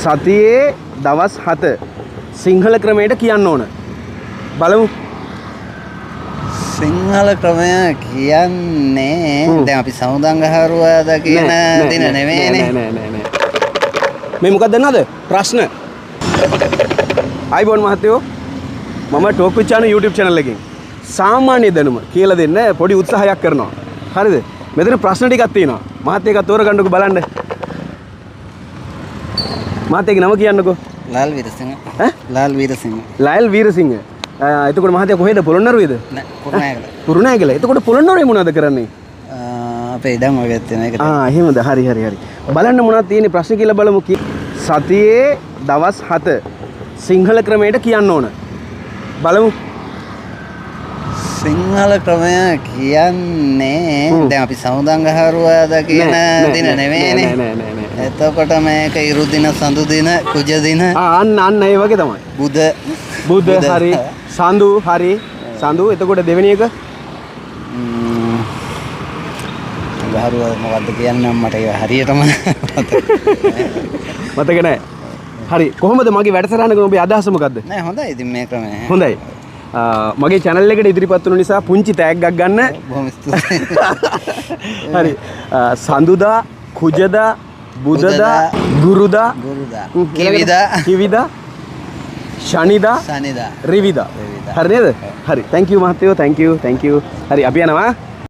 සතියේ දවස් 7 සිංහල ක්‍රමයට කියන්න ඕන. බලමු. සිංහල ක්‍රමය කියන්නේ දැන් අපි සමුදංගහරුවාද කියන දින නෙමෙයිනේ. නෑ නෑ නෑ නෑ. මේ මොකක්ද දන්නවද? ප්‍රශ්න. අයිබෝන් මහත්තයෝ, මම ටෝක් විත් චානු YouTube channel එකකින් සාමාන්‍ය දැනුම කියලා දෙන්න පොඩි උත්සාහයක් කරනවා. හරිද? මෙතන ප්‍රශ්න ටිකක් තියෙනවා. මහත්තයා එකක් තෝරගන්නකෝ බලන්න. මහත්තයාගේ නම කියන්නකෝ. ලාල් වීරසිංහ. ඈ? ලාල් වීරසිංහ. ලයල් වීරසිංහ. එතකොට මහත්තයා කොහෙද, පොළොන්නරුවේද? නෑ, කුරුණෑගල. කුරුණෑගල. එතකොට පොළොන්නරුවේ මොනවද කරන්නේ? අපේ ඉඩම් වගේ තියෙන එකට. ආ එහෙමද? හරි හරි හරි. බලන්න මොනවද තියෙන්නේ ප්‍රශ්න කියලා බලමු. සතියේ දවස් 7 සිංහල ක්‍රමයට කියන්න ඕන. බලමු. සිංහල ක්‍රමය කියන්නේ දැන් අපි සමුදංගහරුවාද කියන දින නෙමෙයිනේ. නෑ නෑ නෑ. එතකොට මේක ඉරු දින, සඳු දින, කුජ දින, ආ අන්න අන්න ඒ වගේ තමයි. බුධ බුධ හරි, සඳු හරි, සඳු. එතකොට දෙවෙනි එක ගහරුවා මොකද්ද කියන්නේ මට ඒක හරියටම මතක නෑ. හරි, කොහොමද මගේ වැඩසටහන ගැන ඔබේ අදහස මොකද්ද? නෑ, හොඳයි ඉතින් මේ ක්‍රමය. හොඳයි. මගේ channel එකට ඉදිරිපත් වුණ නිසා පුංචි තෑග්ගක් ගන්න. බොහොම ස්තුතියි. හරි. සඳුදා, කුජදා, බුධදා, ගුරුදා, ගුරුදා, කිවිදා, කිවිදා, ශනිදා, ශනිදා, රිවිදා. හරි නේද? හරි. Thank you මහත්තයෝ. Thank you. Thank you. හරි, අපි යනවා.